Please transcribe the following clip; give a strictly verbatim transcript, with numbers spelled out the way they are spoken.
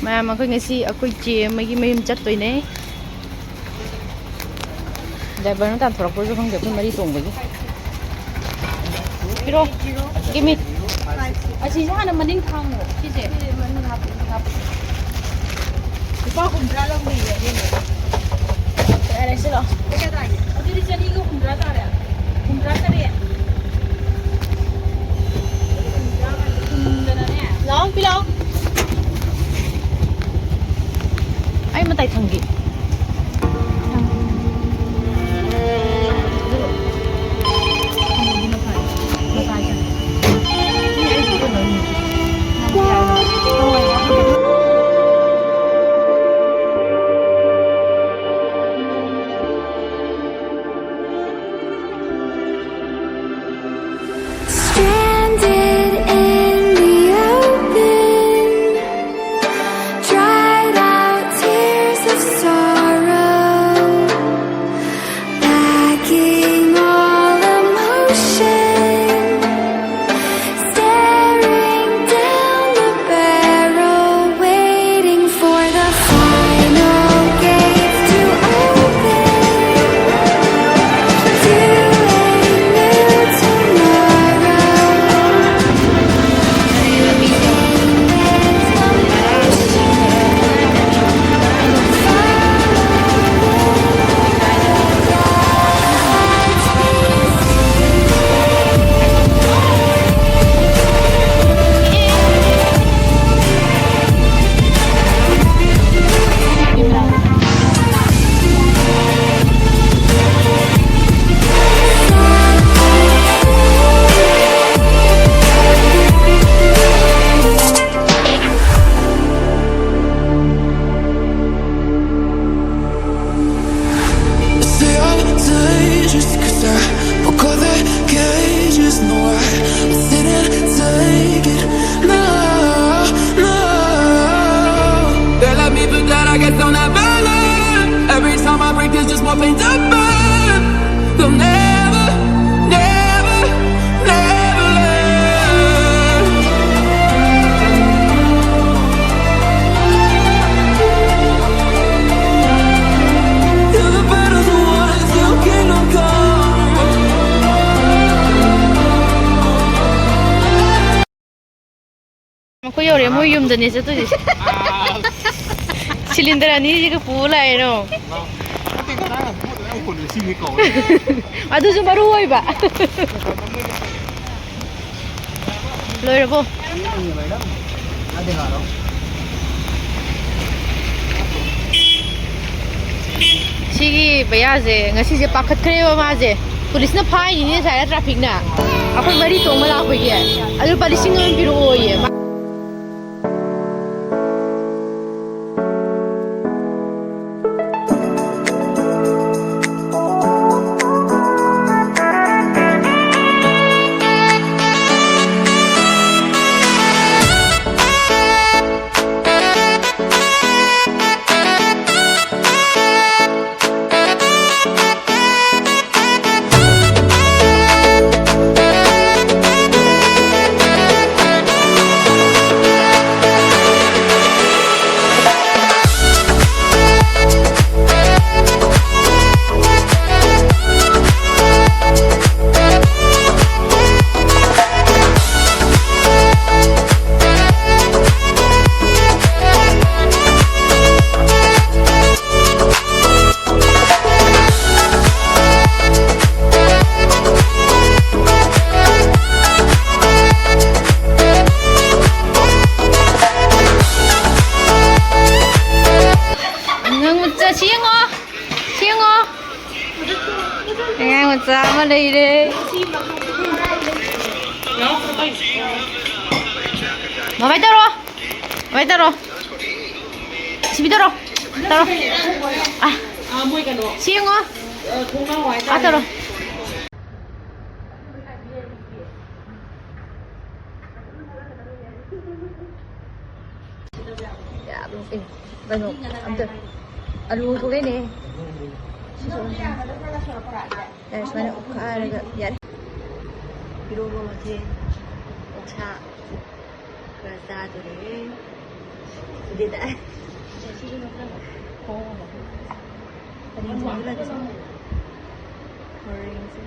ꯃꯌꯥꯝ, ꯑꯩꯈꯣꯏ ꯉꯁꯤ ꯑꯩꯈꯣꯏ ꯆꯦ ꯑꯃꯒꯤ ꯃꯌꯨꯝ ꯆꯠꯇꯣꯏꯅꯦ꯫ ꯗ꯭ꯔꯥꯏꯚꯔꯅ ꯇꯥꯟꯊꯣꯔꯛꯄ꯭ꯔꯁꯨ ꯈꯪꯗꯦ, ꯑꯩꯈꯣꯏ ꯃꯔꯤ ꯇꯣꯡꯕꯒꯤ꯫ ꯄꯤꯔꯣ꯫ Give me. ꯑꯁꯤꯁꯦ ꯍꯥꯟꯅ ꯃꯅꯤꯡ ꯊꯥꯡꯉꯣ꯫ ꯁꯤꯁꯦ ꯂꯨꯄꯥ ꯍꯨꯝꯗ꯭ꯔꯥ ꯂꯧꯅꯤꯌꯦ ꯑꯗꯨꯅꯦ꯫ ꯌꯥꯔꯦ, ꯁꯤ ꯂꯥꯛꯑꯣ꯫ ꯑꯗꯨꯗꯤ ꯆꯅꯤꯒ ꯍꯨꯝꯗ꯭ꯔꯥ ꯇꯥꯔꯦ꯫ ꯍꯨꯝꯗ꯭ꯔꯥ ꯇꯔꯦꯠ꯫ ꯂꯥꯛꯑꯣ, ꯄꯤ ꯂꯥꯛꯑꯣ꯫ ꯑꯩ ꯃꯇꯥꯏ ꯊꯝꯒꯦ꯫ Stranded in the open, dried out tears of ꯃꯈꯣꯏ ꯌꯧꯔꯦ, ꯃꯣꯏ ꯌꯨꯝꯗꯅꯦ ꯆꯠꯇꯣꯏꯁꯦ꯫ ꯁꯤꯂꯤꯟꯗꯔ ꯑꯅꯤꯁꯤꯒ ꯄꯨ ꯂꯥꯛꯑꯦꯅꯣ꯫ ꯅꯠꯇꯦ, ꯉꯔꯥꯡ ꯄꯣꯠ ꯃꯌꯥꯝ ꯍꯣꯜꯂꯦ, ꯁꯤꯅꯤ ꯀꯧꯔꯦ꯫ ꯑꯗꯨꯁꯨ ꯃꯔꯨ ꯑꯣꯏꯕ꯫ ꯂꯣꯏꯔꯕꯣ? ꯁꯤꯒꯤ ꯕꯌꯥꯁꯦ ꯉꯁꯤꯁꯦ ꯄꯥꯈꯠꯈ꯭ꯔꯦꯕ ꯃꯥꯁꯦ꯫ ꯄꯨꯂꯤꯁꯅ ꯐꯥꯏꯅꯤꯅꯦ ꯉꯁꯥꯏ ꯇ꯭ꯔꯥꯐꯤꯛꯅ꯫ ꯑꯩꯈꯣꯏ ꯃꯔꯤ ꯇꯣꯡꯕ ꯂꯥꯛꯄꯒꯤ꯫ ꯑꯗꯨ ꯂꯨꯄꯥ ꯂꯤꯁꯤꯡ ꯑꯃ ꯄꯤꯔꯛꯑꯣꯌꯦ꯫ ꯑꯉꯥꯡ ꯃꯆꯥ ꯁꯤ ꯌꯦꯡꯉꯣ, ꯁꯤ ꯌꯦꯡꯉꯣ꯫ ꯑꯉꯥꯡ ꯃꯆꯥ ꯑꯃ ꯂꯩꯔꯦ꯫ ꯃꯃꯥꯏ ꯇꯧꯔꯣ, ꯃꯃꯥꯏ ꯇꯧꯔꯣ꯫ ꯁꯤꯕꯤ ꯇꯧꯔꯣ, ꯇꯧꯔꯣ꯫ ꯑꯥ, ꯁꯤ ꯌꯦꯡꯉꯣ꯫ ꯑꯥ, ꯇꯧꯔꯣ꯫ ꯌꯥꯕ꯭ꯔꯣ? ꯑꯦ, ꯀꯩꯅꯣ, ꯑꯝꯇ ꯑꯂꯨ ꯊꯣꯛꯂꯛꯏꯅꯦ꯫ ꯁꯤꯁꯨ ꯑꯦ, ꯁꯨꯃꯥꯏꯅ ꯑꯣꯠꯈꯥꯏꯔꯒ ꯌꯥꯔꯦ꯫ ꯏꯔꯣꯝꯕ ꯃꯊꯦꯜ, ꯑꯣꯛꯁꯥ ꯈꯔ ꯆꯥꯗꯣꯔꯦ꯫ ꯁꯤꯗꯤ ꯇꯥꯏ꯫ ꯍꯣꯔꯦꯟꯁꯦ꯫